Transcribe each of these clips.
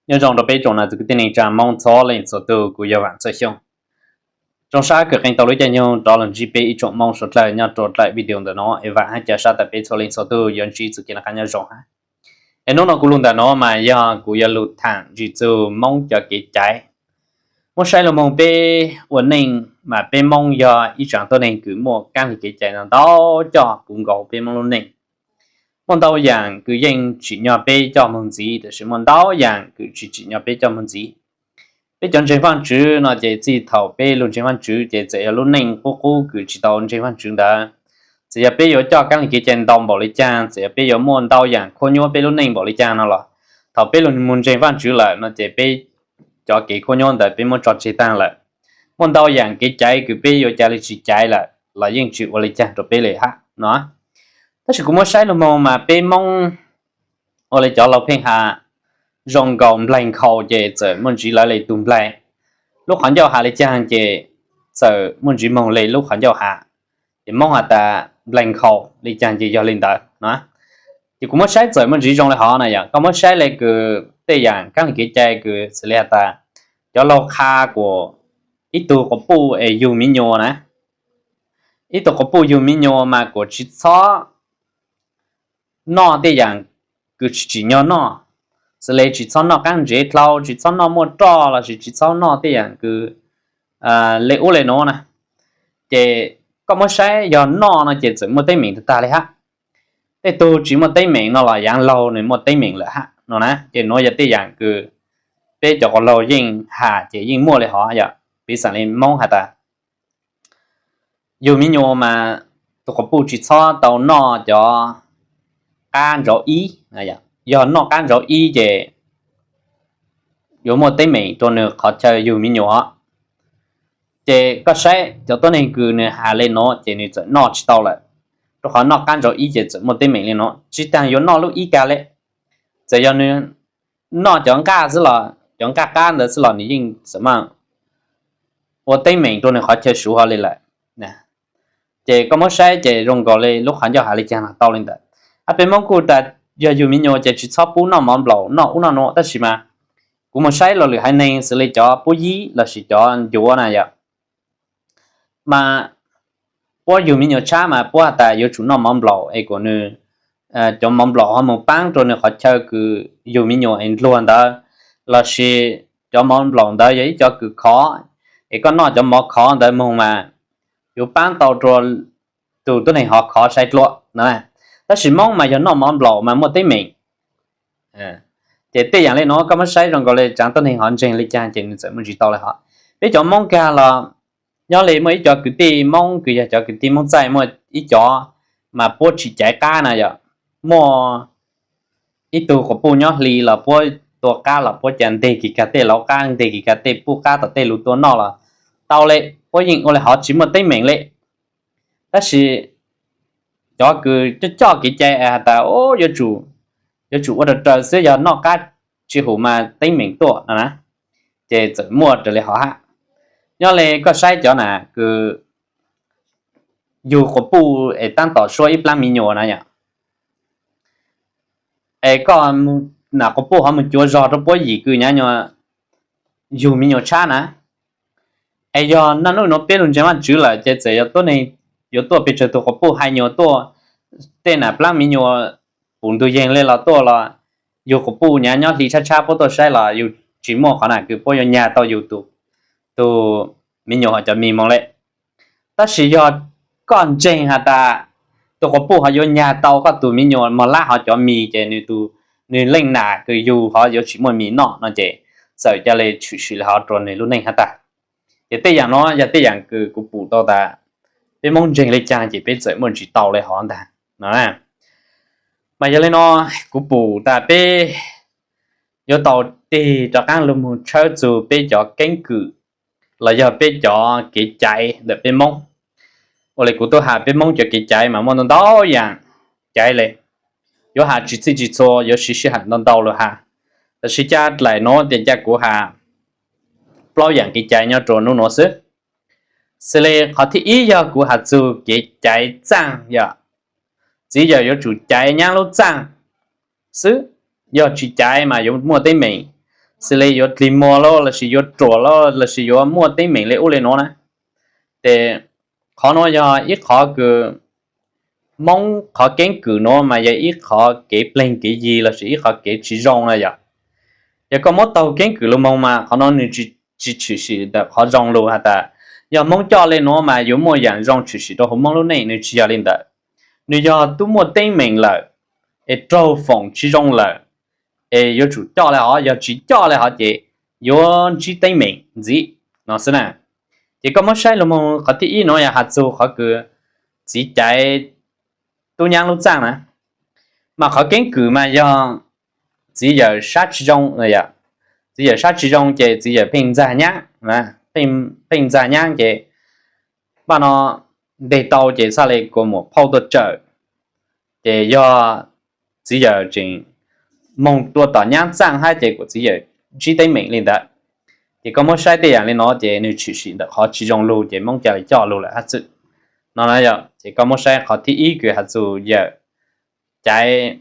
Nyob zoo rau peb tsoom nam txiv kwv tij neej tsa Hmoob txhua leej txhua tug, kuv yog Vam Txawj Xyooj. Zoo sab kws qee tau lub caij nyoog rov los ntsib peb ib tsoom Hmoob suav dlawg nyob rau dlaim video ntawm no es Vam hab ca sab tas peb txhua leej txhua tug yuav ntsib txuj kev noj qab nyob zoo hab. Es hnub no kuv lug ntawm no mas yog kuv yuav lug thaam ntsis txug Hmoob cov kev cai. Muab saib lug moog peb ua neej mas peb Hmoob yog ib tsaam tuab neeg kws muaj kaab lig kev cai ntau ntau coj puv nkaus peb Hmoob lub neej. Muaj ntau yaam kws yeej tsim nyog peb coj moog ntxiv, tab sis muaj ntau yaam kws tsis tsim nyog peb coj moog ntxiv. Peb cov ntseeg Vaajtswv no ces txij thaum peb lug ntseeg Vaajtswv ces txawm yog lub neej qub qub kws tsis tau ntseeg Vaajtswv ntawd, txawm yog peb yuav coj kaab lig kev cai ntau npaum li caag, txawm yog peb yuav muaj ntau yaam khuab nyuab peb lub neej npaum li caag no los, thaum peb lug moog ntseeg Vaajtswv lawm no ces peb cov kev khuab nyuab ntawd peb muab tso tseg taag lawm. Muaj ntau yaam kev cai kws peb yuav ca le tsis cai lawm los yeej tsis ua li caag rau peb le hab no. Tab sis kuv muab saib lug moog mas peb Hmoob ua le cov laug pheej has, zoo nkaus nplaig nkhaus ces txawm muaj ntsis lawv le tug nplaig. Lub qhov ncauj has le caag ces txawm muaj ntsis moog le lub qhov ncauj has. Ces Hmoob has tas nplaig nkhaus le caag ces yog le ntawd no. Ces kuv muab saib txawm muaj ntsis zoo le hov na yom, koj muab saib le kws tej yaam kaab lig kev cai kws xws le has tas cov laug qha kuas ib tug quas puj es yug miv nyuas na, ib tug quas puj yug miv nyuas mas kuas tsis txhob noj tej yaam kws tsis tsim nyog noj, xws le tsis txhob noj qaab ntsev dlhau, tsis txhob noj muaj roj lossis tsis txhob noj tej yaam kws le ub le nuav na. Ces koj muab saib yog noj no ces txawm muaj teeb meem tag tag le hab. Tej tug tsis muaj teeb meem no los yaav laug nws muaj teeb meem lawm hab no na. Ces nuav yog tej yaam kws peb cov quas laug yeej has ces yeej muaj le hov yom. Piv xam le Hmoob has tas yug miv nyuas mas tus quas puj tsis txhob tau noj cov qab ntsauv ib. Yog noj qab ntsauv ib ces yuav muaj teeb meem rua nws qhov chaw yug miv nyuas. Ces koj saib cov tuab neeg kws nws has le nuav ces nws txawm noj tsis tau lawm, rua qhov noj qab ntsauv ib ces txawm muaj teeb meem le nuav, tsis taag yuav noj lub ib kag le. Txawm yog nws noj cov nqaj xwb los, cov nqaj qab ntawd xwb los nws yeej txawm muaj ua teeb meem rua nws qhov chaw suv hov le lawm. Ces koj muab saib ces zoo nkaus le lub qhov ncauj has le caag los tau le ntawd. Ab peb Hmoob kuj tas yog yug miv nyuas ces tsis txhob pub noj mov nplaum noj ub noj nuav, tab sis mas kuv moog saib los lwm haiv neeg xws le cov pub yib lossis cov ncuav na yom, mas puab yug miv nyuas tshab mas puab has tas yuav tsum noj mov nplaum es kuas nws, cov mov nplaum ho moog paab rua nws qhov chaw kws yug miv nyuas es ndluag ntawd, lossis cov mov nplaum ntawd yog ib cov kws khov, es koj noj cov mov khov ntawd moog mas yuav paab tau rua tug tuab neeg hov khov sai dlua no. Tab sis Hmoob mas yog noj mov nplaum mas muaj teeb meem. Ces tej yaam le nuav koj muab saib zoo nkaus le tsaav tuab neeg hov ntseeg le caag ces nws txawm muaj ntsis tau le hov. Peb cov Hmoob kag los nyob le muaj ib cov kwv tij Hmoob kws yog cov kwv tij Hmoob txaij muaj ib cov mas puab tsis caiv qab na yom, muaj ib tug quas puj nyob hli los puab tua qab los puab ca nteg kis kag tej lauv qab, nteg kis kag tej puj qab tom tej lug tua noj los tau le, puab yeej ua le hov tsis muaj teeb meem le. Tab sis cov kws coj coj kev cai has tas yuav tsum ua raws raws xwb, yog noj qab tsis hum mas teeb meem tuaj no na, ces txawm muaj raws le hov hab. Nyob le koj saib cov nam kws yug quas puj es taab tom suab ib plaab miv nyuas na yom, es koj nam quas puj hov moog cuav zog rua puab yim kws nyav nyuas yug miv nyuas tshab na. Es yog naj nub nuav peb lug ntseeg Vaajtswv lawm ces txawm yog tuab neeg yuav tuaj pes tsawg tug quas puj hais nyuas tuaj, tej nam plaab miv nyuas pum ntug yeeg le los tuaj los, yug quas puj nyav nyob hli tshab tshab puab tuaj saib los yug tsis muaj qhov nam kws puab yuav nyag tau yug tug miv nyuas hov cov mis moog le. Tab sis yog koj ntseeg has tas tug quas puj hov yuav nyag tau koj tug miv nyuas mog lab hov cov mis ces nws leej nam kws yug hov yuav tsis muaj mis noj no ces txawm ca le tshwm sim le hov rua nws lub neej hab tag. Ces tej yaam nuav yog tej yaam kws kuv pum tau tas peb Moob ntseeg le caag ces peb txawm muaj ntsis tau le hov ntag no. Mas yog le no kuv pum tas peb yuav tau tig rov qaab lug moog tshawb txug peb cov keeb kwm los yog peb cov kev caiv ntawm peb Moob. Ua le kuv tub has peb Moob cov kev caiv mas muaj ntau ntau yaam caiv le, yuav has tsis txhij tsis txhua, yuav siv sij hawm ntau ntau lug has. Tab sis ca dlaim nuav ces ca kuv has plaub yaam kev caiv nyob rua nub nuav xwb. Xws le qhov thib ib yog kuv has txug kev caiv txaaj yom. Txiv yawm yuav tsum caiv nyaab lub txaaj xwb, yog tsis caiv mas yuav muaj teeb meem. xws li yuav dlig muag lauj, lossis yuav ruam lauj, lossis yuav muaj teeb meem li ub li nuav na. Ces qhov nuav yog ib qhov kws Hmoob qhov keeb kwm nuav mas yog ib qhov kev pleeg kev yi lossis ib qhov kev tsis zoo na yom. Yog koj muab taug keeb kwm lug moog mas qhov nuav nws tsis, tsis tshwm sim ntawm qhov zoo lug has tas yog Hmoob coj li nuav mas yuav muaj yaam zoo tshwm sim rau huv Hmoob lub neej, nws tsis yog li ntawd. Nws yog tub muaj teeb meem lawm, es raug foom tsis zoo lawm, es yuav tsum coj li hov, yog tsis coj li hov ces yuav ntsib teeb meem ntxiv no xwb na. Ces koj muab saib lug moog qhov thib ib nuav yog has txug qhov kws txiv caiv tub nyab lub txaaj na, mas qhov keeb kwm mas yog txiv yawm sab tsis zoo, txiv yawm sab tsis zoo ces txiv yawm pheej ntxag nyab, pheej ntxag nyab ces paj no nteg tau ces txhaj li kuas muam phauj tuaj tsawm, ces yog txiv yawm tseem moog tua tom nyab txaaj hab ces kuas txiv yawm ntsib teeb meem li ntawd. Ces koj muab saib tej yaam li no ces nws tshwm sim ntawm qhov tsis zoo lug ces Hmoob ca li coj lug lawm hab xwb no na yom. Ces koj muab saib qhov thib ib kws has txug yawm caiv,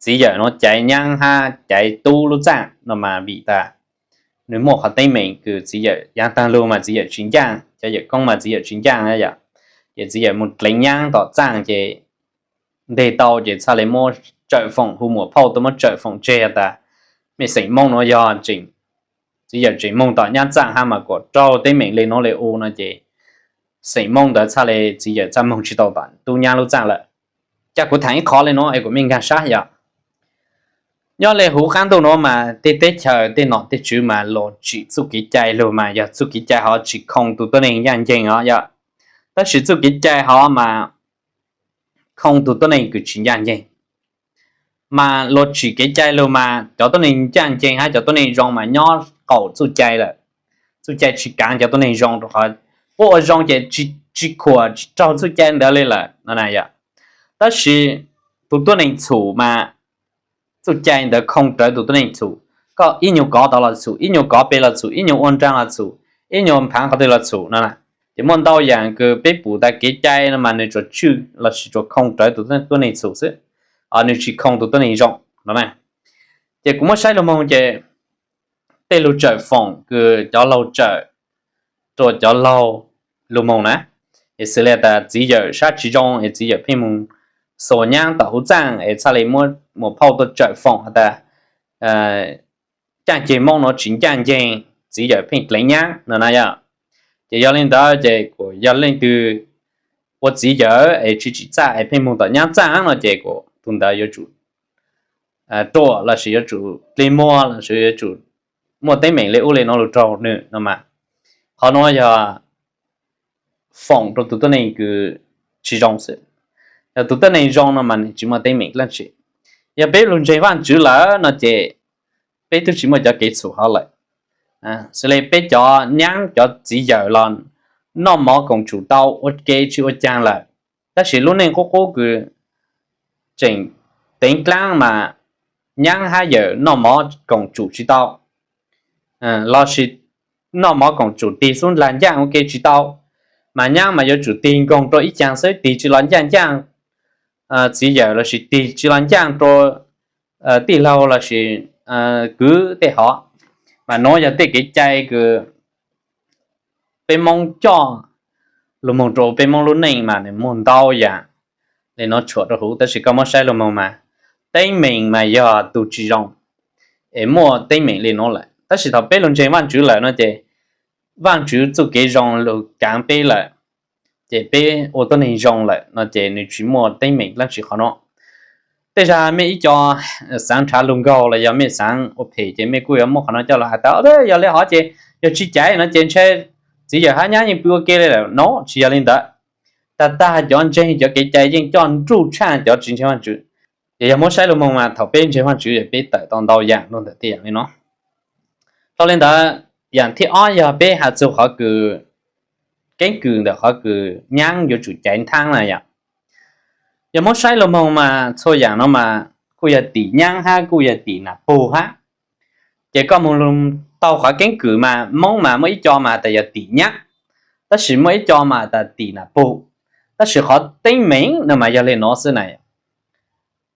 txiv yawm nuav caiv nyab hab caiv tub lub txaaj no mas vim tas nws muaj qhov teeb meem kws txiv yawm yaav taag lug mas txiv yawm tsis ncaaj, cov yawm koob mas txiv yawm tsis ncaaj na yom. Ces txiv yawm moog dleev nyab tom txaaj ces nteg tau ces txhaj li muab tsawm foom, hu muam phauj tuaj muab tsawm foom tseg tas mej xeem Moob nuav yog tseem, txiv yawm tseem moog tom nyab txaaj hab mas kuas raug teeb meem li nuav li u no ces xeem Moob ntawd txhaj li txiv yawm txhaj moog tsis tau tom tub nyab lub txaaj lawm. Ca kuv thaam ib qhov li nuav es kuas mej nkaag sab yom. Nyob li huv qaab ntuj nuav mas tej teb chaws tej nom tej tswv mas luas tsim txuj kev cai lug mas yog txuj kev cai hov tsis khoo tug tuab neeg ncaaj nceeg os yom. Tab sis txuj kev cai hov mas khoo tug tuab neeg kws tsis ncaaj nceeg. Mas luas tsim kev cai lug mas cov tuab neeg ncaaj nceeg hab cov tuab neeg zoo mas nyob qaum txuj cai lawm. Txuj cai tsis kaav cov tuab neeg zoo rau qhov puab ua zoo ces tsis khuam tsis raug txuj cai ntawd li lawm no na yom. Tab sis tug tuab neeg txhum mas txuj cai ntawd khoo rawv tug tuab neeg txhum. Koj ib nyuag kov tod los txhum, ib nyuag kov pem los txhum, ib nyuag ua nraag los txhum, ib nyuag nphaav qhov twg los txhum no na. Ces muaj ntau yaam kws peb pum tas kev cai no mas nws tsuas tswj lossis tsuas khoo rawv tug tuab neeg txhum xwb, nws tsis khoo tug tuab neeg zoo no na. Ces kuv muab saib lug moog ces tej lug tsawm foom kws cov laug tsawm rua cov laug lug moog na, es xws li tas txiv yawm sab tsis zoo es txiv yawm pheej moog xuas nyaab tom huv txaaj es txhaj li muab muam phauj tuaj tsawm foom has tas ncaaj nceeg Moob nuav tsis ncaaj nceeg, txiv yawm pheej dleev nyaab no na yom. Ces yog li ntawd ces kuas yog leej twg ua txiv yawm es tsis tsim txaj es pheej moog tom nyaab txaaj no ces kuas tug ntawd yuav tsum ruam lossis yuav tsum dlig muag lossis yuav tsum muaj teeb meem li ub li nuav lug raug nws no mas, qhov nuav yog foom rau tug tuab neeg kws tsis zoo xwb. Yog tug tuab neeg zoo no mas nws tsis muaj teeb meem dlaab tsi. Yog peb lug ntseeg Vaajtswv lawm no ces peb twb tsis muaj cov kev txhum hov lawm. Xws li peb cov nyaab cov txiv yawm los noj mov koom tsum tau ua ke tsis ua caag lawm, tab sis lub neej qub qub kws tseem teev dlaab mas nyaab hab yawm noj mov koom tsum tsis tau, lossis noj mov koom tsum tig xub ndlag ncaaj ua ke tsis tau, mas nyaab mas yuav tsum tig nkoog rua ib caag xwb, tig tsis los ncaaj ncaaj, txiv yawm lossis tig tsis los ncaaj rua tij laug lossis kwv tej hov. Mas nuav yog tej kev cai kws peb Moob coj lug moog rua peb Moob lub neej mas nws muaj ntau yaam li nuav tshuam rua huv, tab sis koj muab saib lug moog mas teeb meem mas yog tug tsis zoo es muaj teeb meem li nuav lawm. Tab sis thaum peb lug ntseeg Vaajtswv lawm no ces Vaajtswv txuj kev zoo lug kaav peb lawm, ces peb ua tuab neeg zoo lawm no ces nws tsis muaj teeb meem dlaab tsi qhov nuav. Tej zag mej ib co xaav nrhav lug nkaug los yog mej xaav ua phem ces mej kuj yuav muab qhov nuav coj lug has tas yog li hov ces yog tsis caiv no ces ntshe txiv yawm hab nyaab yeej pw ua ke li lawm no, tsis yog li ntawd. Tag tag cov ntseeg cov kev cai yeej coj nruj tshaj cov tsis ntseeg Vaajtswv. Ces yog muab saib lug moog mas thaum peb ntseeg Vaajtswv peb tawm tau ntau yaam lug ntawm tej yaam li no. Dhau li ntawd, yaam thib ob yog peb has txug qhov kws keeb kwm ntawm qhov kws nyaab yuav tsum caiv nthaab na yom. Yog muab saib lug moog mas txhua yaam no mas kuj yog tim nyaab hab kuj yog tim nam pug hab. Ces koj moog lug taug qhov keeb kwm mas Moob mas muaj ib co mas tas yog tim nyaab, tab sis muaj ib co mas tas tim nam pug. Tab sis qhov teeb meem no mas yog li no xwb na,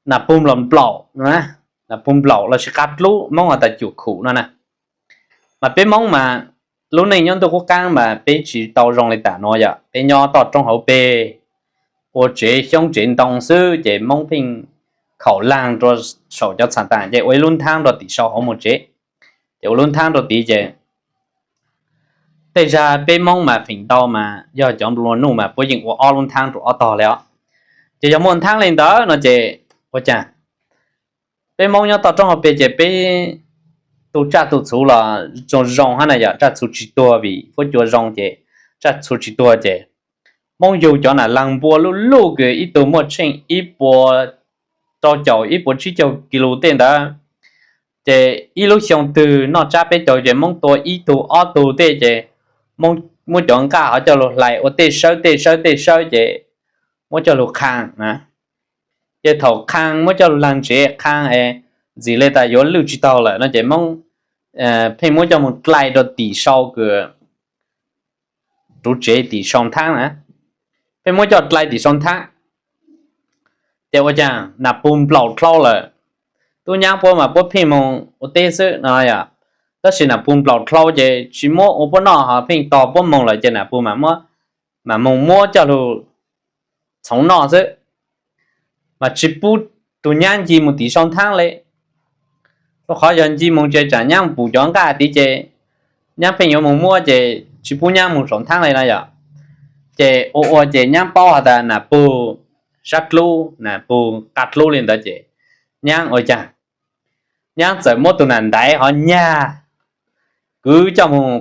nam pug nplaum nplaum na, nas pug nplaum lossis qab dlub, Moob has tas cuam khum no na. Mas peb Moob mas lub neej nyob ntuj qub qab mas peb tsis tau zoo li tam nuav yom, peb nyob toj roob hauv peg, ua tsev xyoob tsev ntoo xwb ces Moob pheej khaum laag rua saum cov txhas taas ces ua ib lub nthaab rua tim sau hauv mus tsev. Ces ua lub nthaab rua tid ces tej zag peb Moob mas feem ntau mas yog cov nplua nuj mas puab yeej ua ob lub nthaab rua ob tog li os. Ces yog muaj nthaab li ntawd no ces ua caag peb Moob nyob toj roob hauv peg ces peb tu tsaj tu txhuv los zoo zoo hab na yom, tsaj txhuv tsis tuag vim huab cua zoo ces tsaj txhuv tsis tuag ces Moob yug cov nas laag npua luj luj kws ib tug muaj tsheej ib puas rau caum ib puas tsib caug kis lus tej ntawd. Ces ib lub xyoo twg noj tsab peb caug ces Moob tua ib tug ob tug tej ces muab cov nqaj hov coj lug hlais ua tej sawb tej sawb tej sawb ces muab coj lug qhaa na. Ces thaum qhaa muab coj lug laag ntsev qhaa es ntxim le tas yuav lwj tsis taug lawm no ces Moob pheej muab coj moog dlai rua tim sau kws ruv tsev tim sau nthaab na, pheej muab coj dlai tim sau nthaab. Ces ua caag nas pug nplaum dlhau lawm, tub nyab puab mas puab pheej moog ua teb xwb no yom, tab sis nas pug nplaum dlhau ces tsis muab ua puab noj ho pheej tog puab moog lawm ces nas pug mas moog muab coj lug txhoov noj xwb, mas tsis pub tug nyab nci moog tim sau nthaab le. Rua qhov yog nci moog ces tsaam nyab pum cov nqaj tid ces nyab pheej yuav moog muab ces tsis pub nyab moog sau nthaab le no yom. Ces ua ua ces nyab paub has tas nas pug sab dlub nas pug qaj dlub le ntawd ces nyab ua caag, nyab txawm muab tug nas ntaiv hov nyag kwv coj moog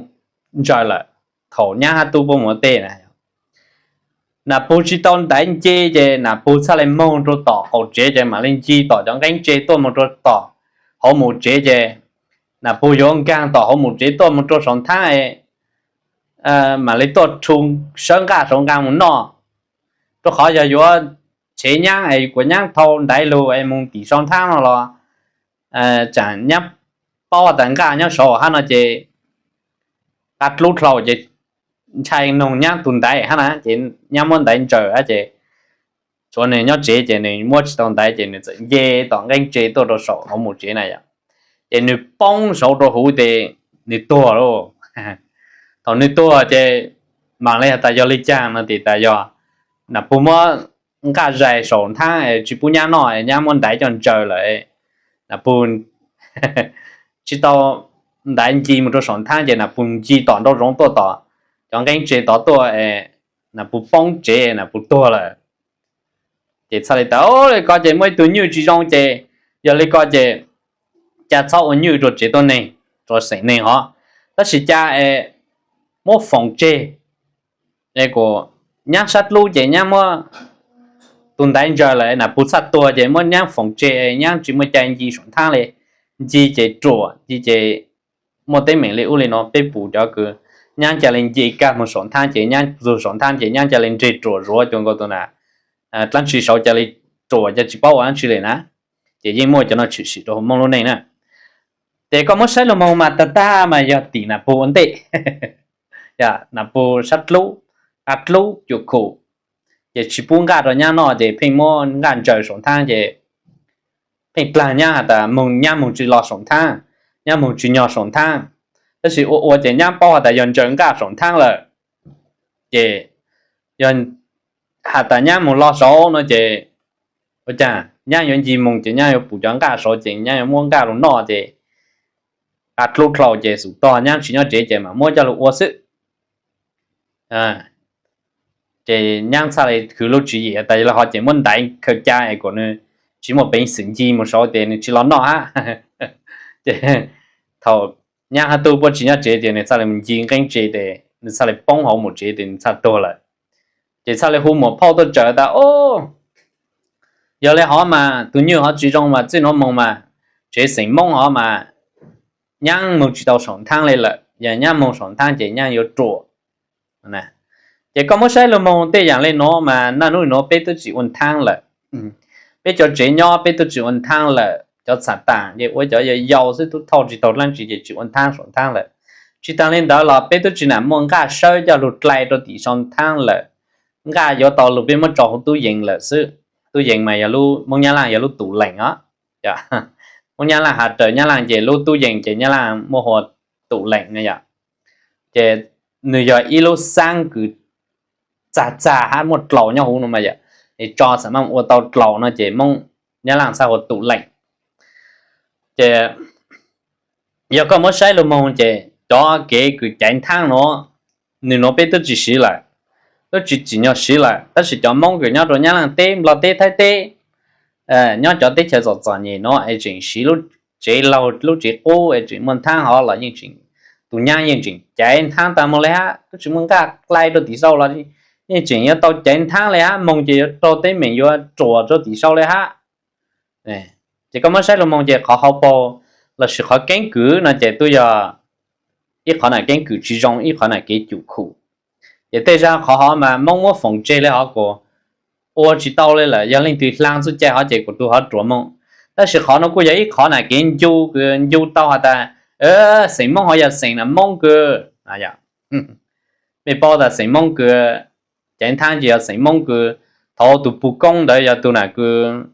ntsaws lawm. Thaum nyab hab tub puab moog ua teb na, nas pug tsis tau ntaiv nce ces nas pug txhaj le moog rua tom qaum tsev ces mam le nci tom cov nqeeb tse tuaj moog rua tom hauv mus tsev ces nas pug yuav nkaag tom hauv mus tsev tuaj moog rua sau nthaab, mam le tuaj rhu sawb nqaj sau nqaj moog noj. Rua qhov yog yuav tshev nyab es kuas nyab thau ntaiv lug es moog tim sau nthaab no los tsaam nyab paub tas nqaj nyob sau hab no ces qaj dlub dlhau ces ntshai noog nyab tug ntaiv hab na ces nyab muab ntaiv ntsaws hab ces tshuav nwg nyob tsev ces nwg muab tsis tau ntaiv ces nwg txawm nce tom nqeeb tse tuaj rua sau hauv mus tsev na yom. Ces nwg poob saud rua huv ces nwg tuag lauj. Thaum nwg tuag ces mam le has tas yog le caag no ces tas yog nas pug muab nqaj zais sau nthaab tsis pub nyab noj, nyab muab ntaiv coj ntsaws lawm, nas pug tsis tau ntaiv nci moog rua sau nthaab ces nas pug nci tom nraum zoov tuaj tom cov nqeeb tse tod tuaj, nas pug poob tsev nas pug tuag lawm. Ces txhaj le tas le ko ces muaj ib tug nyuj tsis zoo ces yog le ko ces ca txhob ua nyuj rua tsev tuab neeg, rua xeem neeg hov, tab sis ca es muab foom tseg. Kuas nyab sab dlub ces nyab muab tug ntaiv ntsaws lawm nas pug txhaj tuag ces muab nyab foom tseg, nyab tsis muaj cai nci sau nthaab le. Nci ces ruam, nci ces muaj teeb meem le ub le no, peb pum cov kws nyab ca le nce kag moog sau nthaab ces nyab txug sau nthaab ces nyab ca le nreg ruam zuav cuag nkaus tug na dlaab tsi saud ca le ruam ca tsis paub ua dlaab tsi le na. Ces yeej muaj cov no tshwm sim rua huv Moob lub neej na. Ces koj muab saib lug moog mas tag tag mas yog tim nas pug ua ntej, nas pug sab dlub, qaj dlub, cuam khum, ces tsis pub nqaj rua nyab noj ces pheej muab nqaj ntsaws sau nthaab ces pheej dlaag nyab has tas moog nyab moog tsis los sau nthaab, nyab moog tsis nyog sau nthaab. Tab sis ua ua ces nyab paub has tas yog ntsaws nqaj sau nthaab lawm ces yog has tas nyab moog los saud no ces ua caag nyab yuav nci moog ces nyab yuav pum cov nqaj saud ces nyab yuav muab nqaj lug noj ces qaj dlub dlhau ces xum tog nyab tsis nyob tsev ces mam muab coj lug ua xwb. Ces nyab txhaj le khwv lub tswv yim tas yog le hov ces muab ntaiv khaws ca es kom nws tsis muaj peev xwm nci moog saud ces nws tsis los noj hab. Ces thaum nyab hab tub puab tsis nyob tsev ces nws txhaj le mus nci nqeeb tse ces nws txhaj le poob hauv mus tsev ces nws txhaj tuag lawm. Ces txhaj le hu muam phauj tuaj tsaws tas, o, yog le hov mas tug nyuj hov tsis zoo mas txij nuav moog mas tsev xeem Moob hov mas nyab moog tsis tau sau nthaab le lawm, yog nyab moog sau nthaab ces nyab yuav ruam. Ces koj muab saib lug moog tej yaam le nuav mas naj nub nuav peb tub tsis ua nthaab lawm. Peb cov tsev nyob peb tub tsis ua nthaab lawm, cov txham taam ces ua cov yau yau xwb, tub thauj tsis tau dlaab tsi ces tsis ua nthaab sau nthaab lawm. Tsis taag le ntawd los peb tub tsis nam muaj nqaj sawb coj lug dlai rua tim sau nthaab lawm. Nqaj yuav tau lug peb muab tso huv tub yees lawm xwb. Tub yees mas yog lub Moob Nyab Laaj yog lub tus leem os. Hmoob Nyab Laj has raws Nyab Laj ces lub tub yees ces Nyab Laj muaj hu ua tủ lạnh na yom. Ces nws yog ib lub xab kws txag txag hab muaj dlaus nyob huv no mas yom, es tso xam maj ua tau dlaus no ces Hmoob Nyab Laj txhaj hu ua tủ lạnh. Ces yog koj muab saib lug moog ces cov kev kws caiv nthaab nuav, nws nuav peb twb tsis siv lawm, twb tsis tsim nyog siv lawm, tab sis cov Hmoob kws nyob rua Nyab Laj teb, Nplog teb, Thaib teb, nyob cov teb chaws txom txom nyem nuav es tseem siv lub tsev laug lub tsev qub es tseem muaj nthaab hov los yeej tseem, tus nyaab yeej tseem caiv nthaab taag moog le hab, twb tsis muaj nqaj dlai rua tim sau los yeej tseem yuav tau caiv nthaab le hab, moog ces yuav raug teeb meem yuav ruam rua tim sau le hab. Ces koj muab saib lug moog ces qhov hauv paug lossis qhov keeb kwm no ces twb yog ib qhov nam keeb kwm tsis zoo, ib qhov nam kev cum khum. Ces tej zag qhov hov mas Moob muab foom tseg le hov kuas ua tsis tau le lawm, yog leej twg hlaang txuj cai hov ces kuas tus hov ruam moog. Tab sis qhov no kuj yog ib qhov nam kev ncu kws ncu tau has tas xeem Moob hov yog xeem nam Moob kws, mej paub tas xeem Moob kws caiv nthaab ces yog xeem Moob kws thaud tus puj koob ntawd yog tus nam kws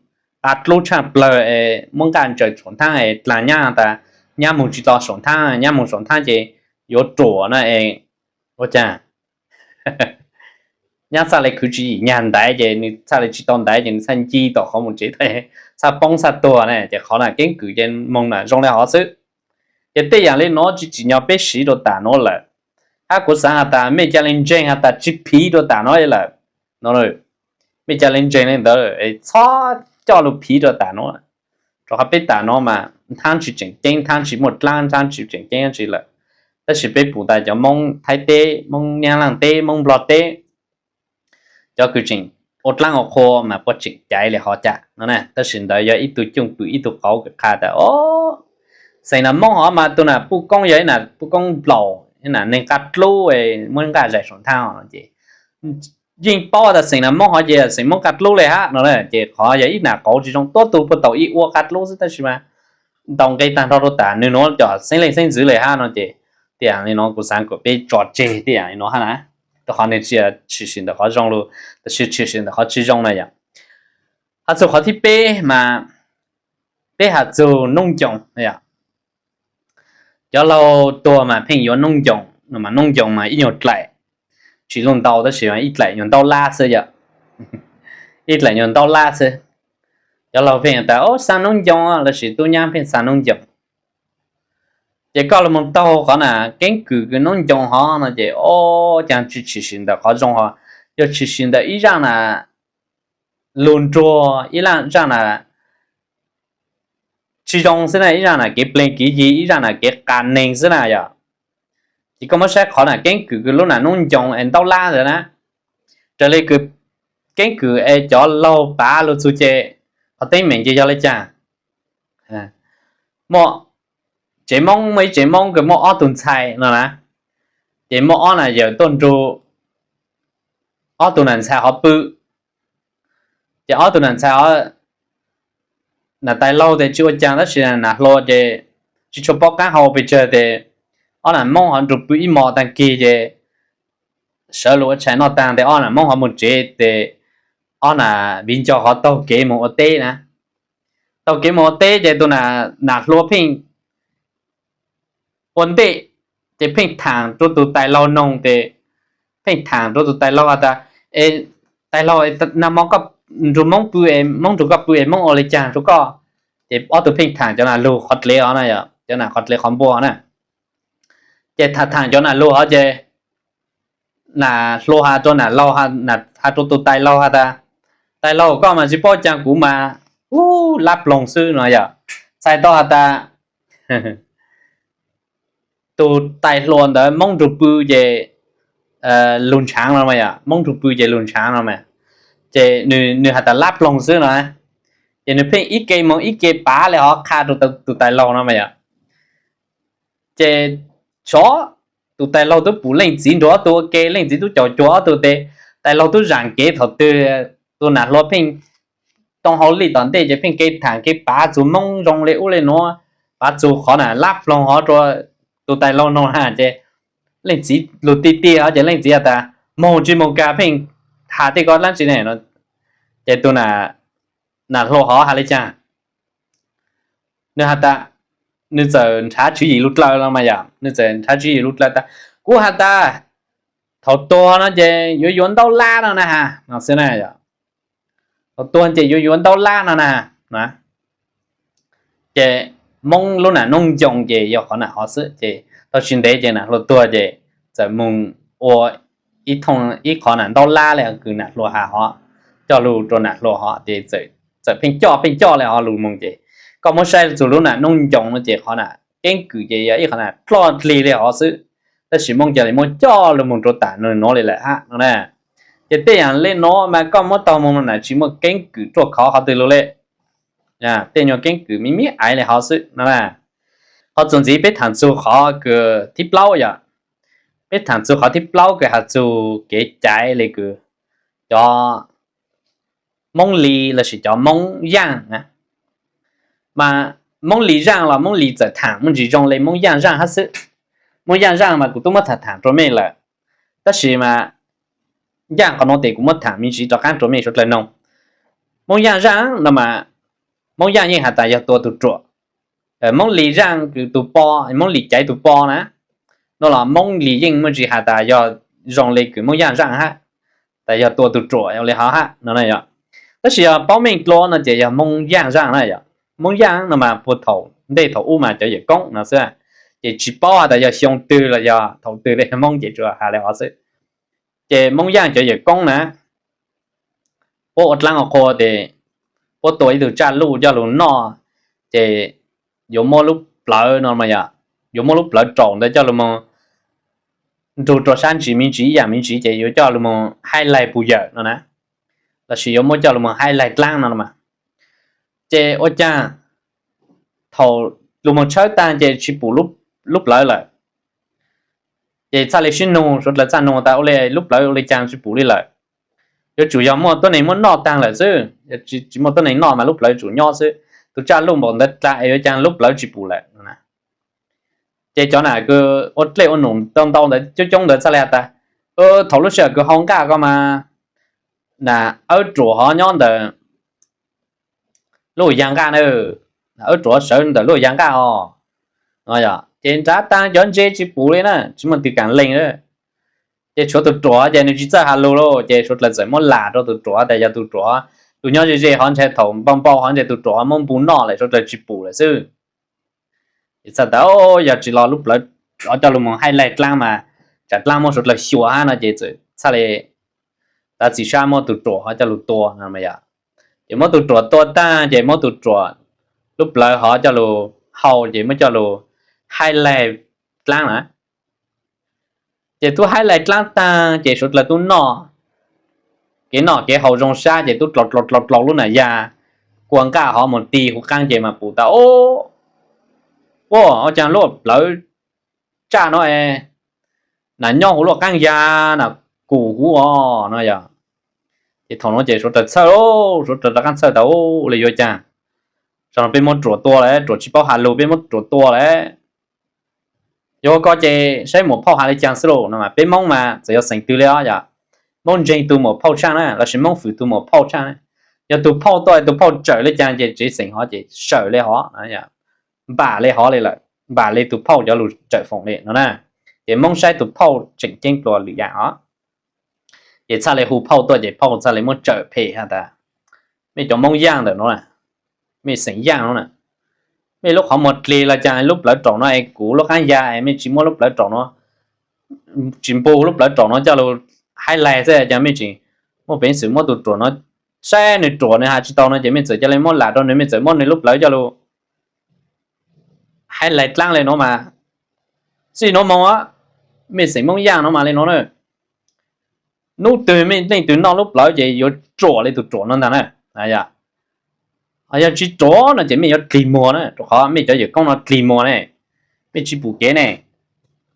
nqa dlub tshaaj plawg es muab nqaj ntsaws saum nthaab es dlaag nyab tas nyab moog tsis tau saum nthaab, nyab moog saum nthaab ces yuav ruam na es ua caag nyab txhaj le khwv tswv yim nyag ntaiv ces nws txhaj le tsis tau ntaiv ces nws txhaj nci tom qhov mus tsev, txhaj poob txhaj tuag na. Ces qhov nam keeb kwm ces moog nam zoo le hov xwb. Ces tej yaam le nuav tsis tsim nyog peb siv rua tam nuav lawm. Hab kuv xaav has tas mej ca le ntseeg has tas tsis phiv rua tam nuav lawm no. Mej ca le ntseeg le ntawd, txhob coj lug phiv rua tam nuav. Rua qhov peb tam nuav mas nthaab tsis tseem ceeb, nthaab tsis muaj dlaab, nthaab tsis tseem ceeb dlaab tsi lawm. Tab sis peb pum tas cov Moob Thaib teb, Moob Nyab Laj teb, Moob Nplog teb, cov kws tseem ua dlaab ua qhua mas puab tseem caiv le hov ca no na. Tab sis ntawd yog ib tug cooj pwm ib tug qauv kws qha tas o, xeem nam Moob hov mas tus nam puj koob yog ib nam puj koob nplaum, ib nam neeg nqa dlub muab nqaj zais saum nthaab no ces yeej paub tas xeem nam Moob hov ces xeem Moob nqa dlub le hab no. Ces qhov yog ib nam qauv tsis zoo, tuab tug puag tau ib ua nqa dlub xwb, tab sis mas ntaus nqe taag nrho rua tas nws nuav cov xeeb leej xeeb ntxwv le hab no ces tej yaam le nuav kuv xaav kuas peb tso tseg tej yaam le nuav hab na. Rua qhov nws tsis tshwm sim ntawm qhov zoo lug, tab sis tshwm sim ntawm qhov tsis zoo na yom. Has txug qhov thib peb mas peb has txug noob ncoos. Cov laug tuag mas pheej yuav noob ncoos no mas noob ncoos mas ib nyuag dlaim, tsis zoo ntau tab sis ib dlaim nyuag ntaub lab xwb yom. Ib dlaim nyuag ntaub lab xwb. Cov laug pheej tas o xaa noob ncoos lossis tub nyab pheej xaa noob ncoos. Ces koj lug moog taug qhov nam keeb kwm kws noob ncoos hov no ces o, caag tsis tshwm sim ntawm qhov zoo hov, yog tshwm sim ntawm ib zaaj nam lug nruag, ib zaaj nam tsis zoo xwb na, ib zaaj nam kev pleg kev yig, ib zaaj nam kev qas neeg xwb na yom. Ces koj muab saib qhov nam keeb kwm kws lub nam noob ncoos es ntaub lab ntawd na, raws le kws keeb kwm es cov laug pav lug txug ces qhov teeb meem ces yog le caag? Muaj tsev Moob, muaj ib tsev Moob kws muaj ob tug ntxhais no na, ces muaj ob nam yawm tuaj nrug ob tug nam ntxhais hov pw. Ces ob tug nam ntxhais hov, nam tais laug tes tsis ua caag tab sis nam hluas ces tsis tshua paub qaab hau pes tsawg tes ob nam Moob hov nrug pw ib mos taag kig ces sawv lug ua tshais noj taag tes ob nam Moob hov moog tsev tes ob nam viv ncaus hov taug kev moog ua teb na. Taug kev moog ua teb ces tus nam hluas pheej ua ntej, ces pheej thaam rua tus tais laug noog tes, pheej thaam rua tus tais laug has tas, es tais laug, nag mo koj nrug Moob pw, Moob nrug koj pw es Moob ua le caag rua koj? Ces ob tug pheej thaam cov nam lug qhov dlev hov na, cov nam qhov dlev qhov npua hov na. Ces thaam thaam cov nam lug hov ces nam hluas has rua nam laug, has rua tus tais laug has tas, tais laug, koj mas tsis paub caag, kuv mas ub lab ploog xwb no yom. Txhais tau has tas tus tais hluas ntawd Moob nrug pw ces lug ntshaav no mas yom, Moob nrug pw ces lug ntshaav no mas, ces nws has tas lab ploog xwb no. Ces nws pheej ib ke moog ib ke pav le hov qha rua tus tais laug no mas yom. Ces sov tus tais laug tub pum leej txiv nrug ob tug ua ke, leej txiv tub caum cuag ob tug tes, tais laug tub zaam kev thaum twg tus nam hluas pheej too hauj lwm tom ntej ces pheej ke thaam ke pav txug Moob zoo le ub le nuav, pav txug qhov nam lab ploog hov rua tus tais laug noog na. Ces leej txiv lug ti ti hov ces leej txiv has tas, moog tsis moog kag pheej has tej ko dlaab tsi ne? Ces tus nam hluas hov has le caag? nws has tas, nws txawm nrhav tswv yim lug dlaws los mas yom, nws txawm nrhav tswv yim lug dlaws tas, kuv has tas thaum tuag no ces yuav yuav ntaub lab no na has no xwb na. Thaum tuag ces yuav yuav ntaub lab no na. Ces Hmoob lub nam noog ncoos ces yog qhov nam hov xwb, ces tau tsis ntev ces nam hluas tuag ces txawm mus ua ib thooj ib qhov nam ntaub lab le kws nam hluas has hov, coj lug rau nam hluas hov ces txawm pheej coj pheej coj le hov lug moog ces koj muab saib txug lub nam noog ncoos no ces qhov nam keeb kwm ces yog ib qhov nam dloj dlig le hov xwb, tab sis Hmoob ca le muab coj lug moog rau tam nuav le lawm hab no na. Ces tej yaam le nuav mas koj muab taug moog no nam tsis muaj keeb kwm ruaj khov qhov twg lug le. Tej nyuag keeb kwm me me aiv le hov xwb no na. Qhov txuas ntxiv peb thaam txug qhov kws thib plaub yom. Peb thaam txug qhov thib plaub kws has txug kev caiv le kws cov Hmoob Lis lossis cov Hmoob Yaaj na. Mas Hmoob Lis Zaaj los Hmoob Lis txawm thaam muaj ntsis zoo le Hmoob Yaaj Zaaj hab xwb. Hmoob Yaaj Zaaj mas kuv tub muab thaam thaam rua mej lawm, tab sis mas Yaaj qhov nuav tes kuv muab thaam me ntsis rov qaab rua mej suav dlawg noog. Hmoob Yaaj Zaaj no mas Hmoob Yaaj yeej has tas yog tua tug ruam. Hmoob Lis Zaaj kws tug po, Hmoob Lis Caiv tug po na, no los Hmoob Lis yeej muaj ntsis has tas yog zoo le kws Hmoob Yaaj Zaaj hab, tas yog tua tug ruam le hov hab no na yom. Tab sis yog paub meej dlua no ces yog Hmoob Yaaj Zaaj na yom. Hmoob Yaaj no mas puag thaum ntej thaum ub mas cov yawm koob no xwb, ces tsis paub has tas yog xyoo twg los yog thaum twg le Hmoob ces tsuas has le hov xwb. Ces Hmoob Yaaj cov yawm koob na, puab ua dlaab ua qhua tes puab tua ib tug tsaj luj coj lug noj, ces yuav muab lub plawv no mas yog yuav muab lub plawv raum ntawd coj lug moog nrug rua sab ntsis me ntsis ib yaam me ntsis ces yuav coj lug moog haib laig puj yawm no na, lossis yuav muab coj lug moog haib laig dlaab no mas. Ces ua caag thaum lug moog tshawb taag ces tsis pum lub plawv lawm. Ces txhaj le sib nug, suav dlawg txhaj nug tas ua le lub plawv ua le caag tsis pum le lawm. Yuav tsum yog muaj tuab neeg muab noj taag lawm xwb, tsis muaj tuab neeg noj mas lub plawv tsum nyob xwb. Tug tsaj luj npaum ntawd dlaag es yuav caag lub plawv tsis pum lawm. Ces cov nam kws ua dlej ua num ntau ntau ntawd coob coob ntawd txhaj le has tas, thaum lub sij hawm kws hau nqaj ko mas nam awb ruam hov nyob ntawm lub yag nqaj na, awb ruam sawv ntawm lub yag nqaj os. Ces nrhav taag cov ntse tsis pum le na, tsis muaj twg kaam leej. Ces tshuav tug ruam ces nws tsis txawj has lug lauj, ces suav dlawg txawm muab lam rua tug ruam tas yog tug ruam, lug nyob ze ze hov ntshe thaum npau npau hov ntshe tug ruam muab npu noj lawm suav dlawg tsis pum lawm xwb. Ces txhaj tas yog tsis los lub plawv coj lug moog haib laig dlaab mas tsam dlaab muab suav dlawg xyuas hab no ces txhaj le tav txim sab muab tug ruam hov coj lug tua no mas yog. Ces muab tug ruam tua taag ces muab tug ruam lub plawv hov coj lug hau ces muab coj lug haib laig dlaab na. Ces tub haib laig dlaab taag ces suav dlawg tub noj kev noj kev haus zoo sab ces tub dlau dlau dlau dlau lub nam yag kua nqaj hov moog ti huv qaab ces mas pum tas, ua caag lub plawv tsaj no es nam nyob huv lub qaab yag nam kum huv os no yog. Ces thaum nuav ces suav dlawg txhawj, suav dlawg rov qaab txhawj tas ua le yuav caag, zaum no peb muab ruam tua lawm, ruam tsis paub has lug peb muab ruam tua lawm. Yog ua ko ces saib muam phauj has le caag xwb lauj no mas peb Moob mas txawm yog xeem twg le os yog Moob ntseeg tug muam phauj tshaaj na lossis Moob fwm tug muam phauj tshaaj na. Yog tug phauj tuaj tug phauj tsawm le caag ces tsev xeem hov ces sawm le hov, npam le hov le lawm, npam le tug phauj cov lug tsawm foom le no na. Ces Moob saib tug phauj tseem ceeb dlua lwm yaam os. Ces txhaj le hu phauj tuaj ces phauj txhaj le muab tsawm phem has tas, mej cov Moob Yaaj ntawm nuav, mej xeem Yaaj nuav na, mej lub qhov muag dlig los caag lub plawv raum no es kuv lub qaab yag es mej tsis muab lub plawv raum no, tsis npu lub plawv raum no coj lug haib laig xwb caag mej tseem muaj peev xwm muab tug ruam no, saib nwg ruam nwg has tsis tau no ces mej txawm ca le muab lam rua nwg, mej txawm muab nwg lub plawv coj lug haib laig dlaab le nuav mas. Txij nuav moog mej xeem Moob Yaaj nuav mas le nuav na, nub twg mej leej twg noj lub plawv ces yuav ruam le tug ruam no ntag na. Yog tsis ruam no ces mej yuav dlig muag na, rua qhov mej cov yawm koob no dlig muag ne, mej tsis pum kev ne.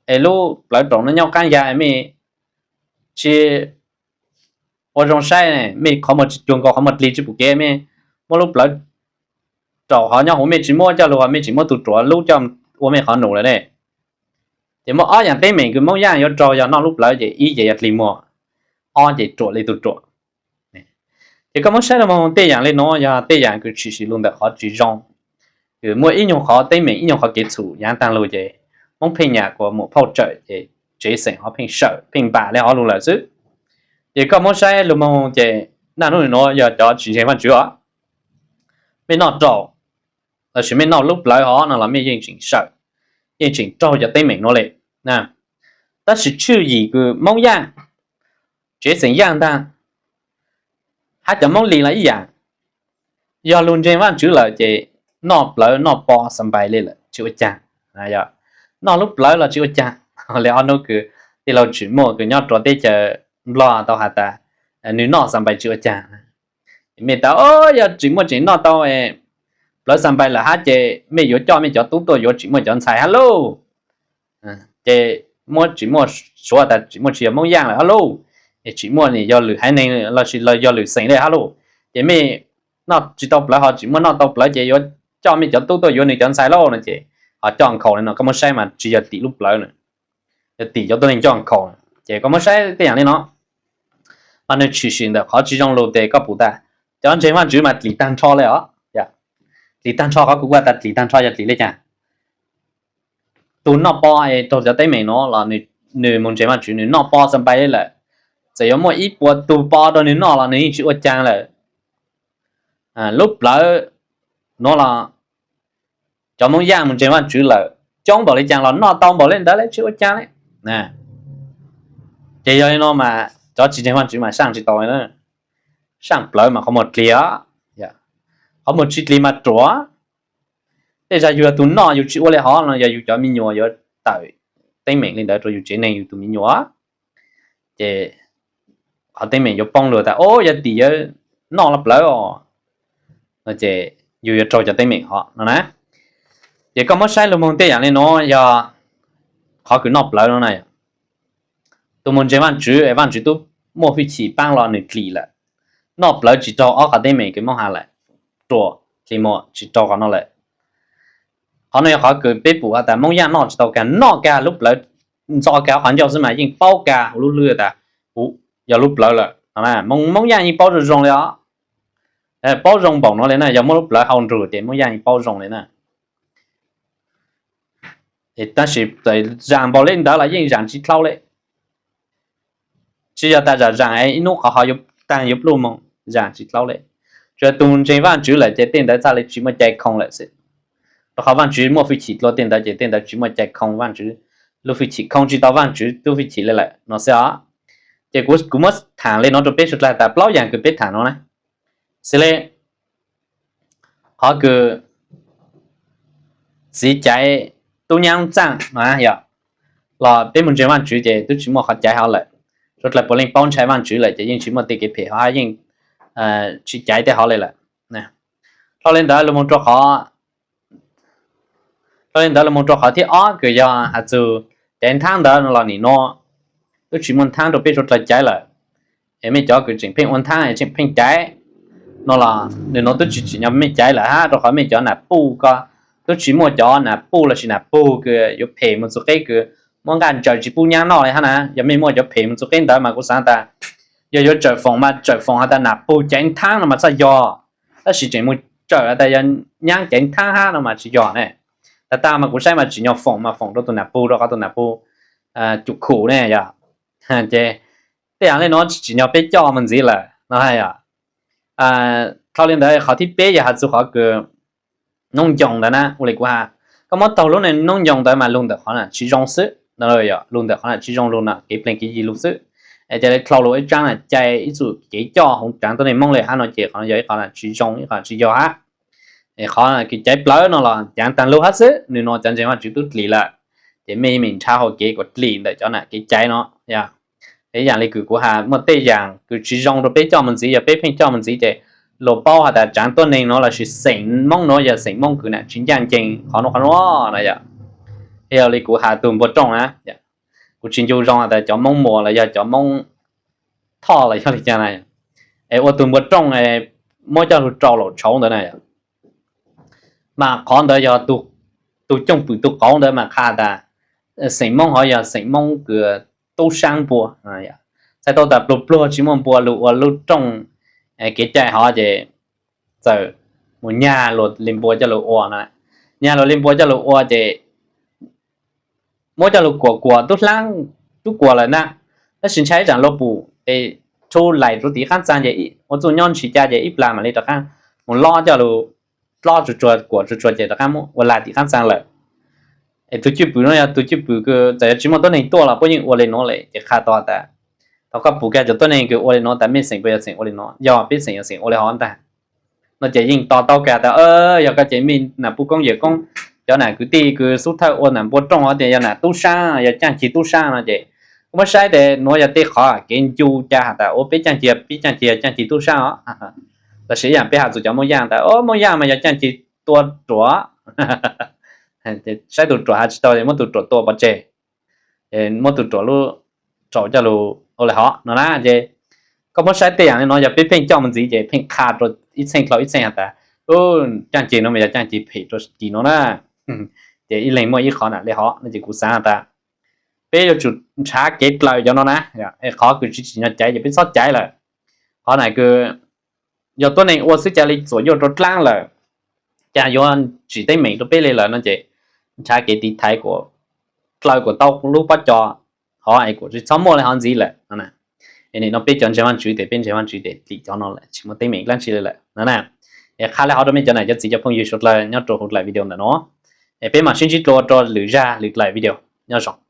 Es lub plawv raum no nyob qaab yag mej tsis ua zoo saib ne, mej qhov muag tsis cuag nkaus qhov muag dlig tsis pum kev, mej muab lub plawv raum hov nyob huv mej tsis muab coj lug, mej tseem muab tug ruam lub coj ua mej qhov num lawm ne. Ces muaj ob yaam teeb meem kws Moob Yaaj yuav raug yog noj lub plawv ces ib ces yog dlig muag, ob ces ruam le tug ruam. Ces koj muab saib lug moog tej yaam le nuav yog tej yaam kws tshwm sim lug ntawm qhov tsis zoo. muaj ib nyuag qhov teeb meem ib nyuag qhov kev txhum yaav taag lug ces Moob pheej nyam kuas muam phauj tsawm ces tsev xeem ho pheej sawm pheej npam le hov lug lawm xwb. Ces koj muab saib lug moog ces naj nub nuav yog cov tsis ntseeg Vaajtswv os, mej noj raug lossis mej noj lub plawv hov no los mej yeej tseem sawm, yeej tseem raug cov teeb meem nuav le. Tab sis tshwj yim kws Moob Yaaj, tsev xeem Yaaj ntaag hab cov Moob Lis los ib yaam, yog lug ntseeg Vaajtswv lawm ces noj plawv noj po xanpais le lawm tsis ua caag. Noj lub plawv los tsis ua caag. Le ob nub kws tij laug Tsim Muaj kws nyob rua teb chaws Nplog tau has tas nwg noj xanpais tsis ua caag. Mej tas, yog Tsim Muaj tseem noj tau plawv xanpais lawm hab ces mej yuav coj mej cov tub tuaj yuav Tsim Muaj cov ntxhais hab lauj. Ces muab Tsim Muaj suav tas Tsim Muaj tsis yog Moob Yaaj lawm hab lauj, es Tsim Muaj yog lwm haiv neeg lossis yog lwm xeem le hab lauj. Ces mej noj tsis tau plawv ho Tsim Muaj noj tau plawv ces yuav coj mej cov tub tuaj yuav nwg cov ntxhais lauj no ces ho coj nkhaus le no. Koj muab saib mas tsis yog tim lub plawv na, yog tim cov tuab neeg coj nkhaus. Ces koj muab saib tej yaam le no mas nwg tshwm sim ntawm qhov tsis zoo lug tes koj pum tas cov ntseeg Vaajtswv mas dlim taag nrho le os. Dlim taag nrho, qhov kuv has tas dlim taag nrho yog dlim le caag? Tug noj po raug cov teeb meem nuav los nwg moog ntseeg Vaajtswv, nwg noj po xanpais le lawm. Txawm yuav muaj ib puas tug po rua nwg noj los nwg yeej tsis ua caag lawm. Lub plawv nuav los cov Moob Yaaj moog ntseeg Vaajtswv lawm coob npaum le caag los noj tau npaum le ntawd le tsis ua caag le. Ces yog le no mas cov tsis ntseeg Vaajtswv mas saaj tsis tau, saaj plawv mas qhov muag dlig os, qhov muag tsis dlig mas ruam. Tej zag yug yog tug noj yug tsis ua le hov no yog yug cov me nyuam yuav tawm teeb meem le ntawd rua yug tsev neeg yug tug me nyuam, ces qhov teeb meem yuav poob lug tas o yog tim yawg noj lub plawv os, ces yug yuav raug cov teeb meem hov no na. Ces koj muab saib lug moog tej yaam le nuav yog qhov kws noj plawv no na, tug moog ntseeg Vaajtswv, Vaajtswv tub muaj hwj chim paab los nwg dlim lawm. Noj plawv tsis raug ob qhov teeb meem kws Moob has lawm, ruam, dlig muag, tsis raug qhov no lawm. Qhov no yog qhov kws peb pum has tas Moob Yaaj noj tsis tau kag, noj kag lub plawv ntxo kag qhov ncauj xwb mas yeej paub kag huv lub hlwb tas yog lub plawv lawm. Moob Yaaj yeej paub zoo zoo le os, paub zoo npaum nuav le na, yog muab lub plawv hau nrug ces Moob Yaaj yeej paub zoo le na. Tab sis zaam npaum le ntawd los yeej zaam tsis dlhau le. Tsis yog tas zaam zaam ib nub qhov hov yuav taag yuav pluj moog, zaam tsis dlhau le. Tsuas tug ntseeg Vaajtswv lawm ces tej ntawd txhaj le tsis muaj cai khoo lawm xwb. Rua qhov Vaajtswv muaj hwj chim dlua tej ntawd ces tej ntawd tsis muaj cai khoo, Vaajtswv lub hwj chim khoo tsis tau Vaajtswv tub hwj chim le lawm no xwb os. Ces kuv muab thaam le nuav rua peb suav dlawg tas plaub yaam kws peb thaam nuav na, xws le qhov kws txiv caiv tub nyaab txaaj no yog, los peb moog ntseeg Vaajtswv ces tub tsis muaj qhov caiv hov lawm. Suav dlawg puav leej paub ntshai Vaajtswv lawm ces yeej tsis muaj tej kev phem hov, yeej tsis caiv tej hov le lawm. Dlhau le ntawd lug moog rua qhov, dlhau le ntawd lug moog rua qhov thib ob kws yog has txug caiv nthaab ntawd no los nim nuav tub tsis muaj nthaab rua peb suav dlawg caiv lawm. Es mej cov kws tseem pheej ua nthaab tseem pheej caiv no los nim nuav tub tsis tsim nyog mej caiv lawm hab, rua qhov mej cov nam puj ko, tub tsis muaj cov nam puj lossis nam pug kws yuav phem moog txug qeb kws muab nqaj ntsaws tsis pub nyaab noj le hab na. Yog mej muaj cov phem moog txug qeb ntawd mas kuv xaav tas yog yuav tsawm foom mas tsawm foom has tas nam pug caiv nthaab no mas txhaj yog, tab sis tseem moog tsawm has tas yog nyaab caiv nthaab hab no mas tsis yog ne. Tag tag mas kuv saib mas tsim nyog foom mas foom rua tug nam pug rua qhov tug nam pug cum khum ne yog. Ces tej yaam le nuav tsim nyog peb coj moog ntxiv lawm no yog. Dlhau le ntawd qhov thib peb yog has txug qhov kws noob ncoos ntawd na, ua le kuv has, koj muab taug lub noob ncoos ntawd mas lug ntawm qhov na tsis zoo xwb, lug ntawm qhov na tsis zoo lug na, kev pleeg kev yig lug xwb. Es ca le dlhau lug ib tsaab na, cai ib txuj kev coj hauv tsaav tuab neeg Moob le hab no ces qhov no yog ib qhov na tsis zoo ib qhov tsis yog hab. Es qhov kws caiv plawv no los caav taag lug hab xwb, nwg nuav cov ntseeg Vaajtswv tub dlim lawm, ces mej yeej meem nrhav hauv kev kuas dlim ntawm cov na kev caiv no. Ib yaam le kws kuv has muaj tej yaam kws tsis zoo rua peb coj moog ntxiv, yog peb pheej coj moog ntxiv ces luas paub has tas tsaav tuab neeg nuav lossis xeem Moob nuav yog xeem Moob kws na tsis ncaaj nceeg qhov nuav qhov nuav na yog. Yog le kuv has tug npua rooj na, kuv tsis ncu zoo has tas cov Moob Muas los yog cov Moob Thoj los yog le caag na, es ua tug npua rooj muab coj lug rau laum tshauv ntawd na. Mas qhov ntawd yog tug cooj pwm tug qauv ntawd mas qha tas xeem Moob hov yog xeem Moob kws tub saab npua. Txhais tau tas pluag pluag tsis muaj npua lug ua lub rooj kev cai hov ces txawm mus nyag luas li npua coj lug ua na. nyag luag li npua coj lug ua ces muab coj lug kuam kuam tub hlaab tub kuam lawm na, tab sis ntshai ib zaam luag pum es thu lais rua tim qab ntxaa ces ua txuj nyob ntshis ca ces ib plag mam li rov qaab moog lob coj lug, lob tsuag tsuag kuam tsuag tsuag ces rov qaab muab ua lais tim qab ntxaa lawm. Es tug cwj pwm no yog tug cwj pwm kws txawm yog tsis muaj tuab neeg tuaj los puab yeej ua le nuav lawm ces qha tau has tas, thaus koj pum kag cov tuab neeg kws ua le nuav tas mej xeem puas yog xeem ua le nuav, yog peb xeem yog xeem ua le hov ntag no ces yeej to taub kag tas, yog koj ces mej nam puj koob yawm koob, cov nam kwv tij kws xub thawj ua nam npua rooj hov tias yog nam tub saab yog caaj ceg tub saab no ces kuv muab saib tes nuav yog tej qhov kev ncu ca has tas ua peb caaj ceg, peb caaj ceg yog caaj ceg tub saab os. Tab sis ib yaam peb has txug cov Moob Yaaj tas, Moob Yaaj mas yog caaj ceg tua ruam. Saib tug ruam has tsis tau, muab tug ruam tua pov tseg, muab tug ruam lub rau coj lug ua le hov no na ces koj muab saib tej yaam le nuav yog peb pheej coj mus ntxiv ces pheej qha rua ib txheej dlhau ib txheej has tas, caaj ceg no mas yog caaj ceg phem rua kis no na. Ces ib leeg muaj ib qhov nam le hov no ces kuv xaav has tas peb yuav tsum nrhav kev dlaws cov no na, qhov kws tsis tsim nyog caiv ces peb txhob caiv lawm. Qhov nam kws yog tuab neeg ua xwb ca le txuam yuaj rua dlaab lawm, ca yuav tsim teeb meem rua peb le lawm no ces nrhav kev tiv thaiv kuas dlaws kuas tau lub pob co hov es kuas tsis txhob muaj le hov ntxiv lawm no. Es nim no peb cov ntseeg Vaajtswv tes peb ntseeg Vaajtswv tes lim cov no lawm tsis muaj teeb meem dlaab tsi le lawm no na. Es qha le hov rua mej cov nam cov txiv cov phooj ywg suav dlawg nyob rua huv dlaim video ntawm nuav, es peb mam sib ntsib dlua rua lwm zag lwm dlaim video. Nyob zoo.